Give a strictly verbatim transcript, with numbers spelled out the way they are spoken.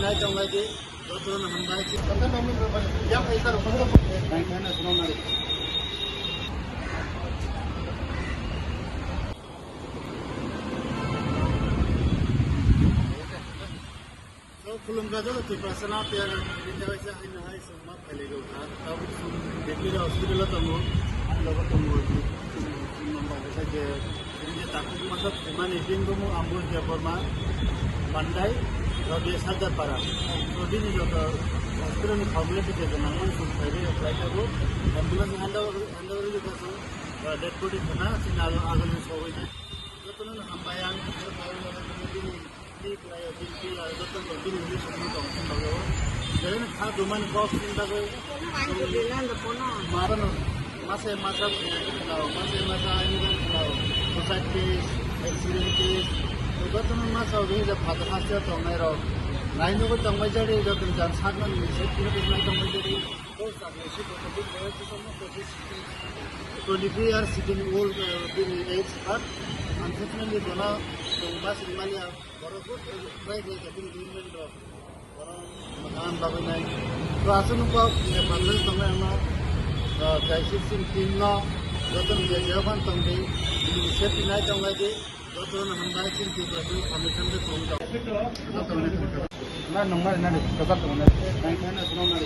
Nai tonglaidi, jotono hambai. So, khulumkha joto Tiprasa na tiyar, ini jawai sa, ini hai, so, ma phailai go, ha, tabuk sum, Bipira hospital o tongo, ang logo tongo, sum, sum, sum, number, je, Ini taktik masa phaimani tin demo Ambul Debbarma, Mandai, Rabi Sardarpara. So, bini joto hospital ni formality je nangmani sum phairi apply tabo. Ambulance handa, handa uri joto sum, uh, dead body khana, sini alo agani sogwi na. Joto no hambai ang, bini, bini, bini, bini, bini, bini, joto no bini, bini sum tong sum bagwi. Jadi kha dumani kok sum bagwi. Masa masa khlao, masa masa ani khlao, suicide case, accident case, jotono masa o bini je phatar haste tongnai rok. Nai nugwi tongbai jari, jotono jan sakmani se kino kino tongbai jari. Twenty-three years sitting old, uh, bini age, but unfortunately, bono tongma singmani borok bo try khlai kha bini movement rok. Ang bagwi nai. To aswk nukha, Nepal tongnai ano, uh, Jaisir Singh team no, joto ni je fan tongdi, safety nai tonglai di, joto no hambai Singh Tripura ni kami kami tong tong. Na nongma na ni, kasar tongnai. Nai nai na nongma.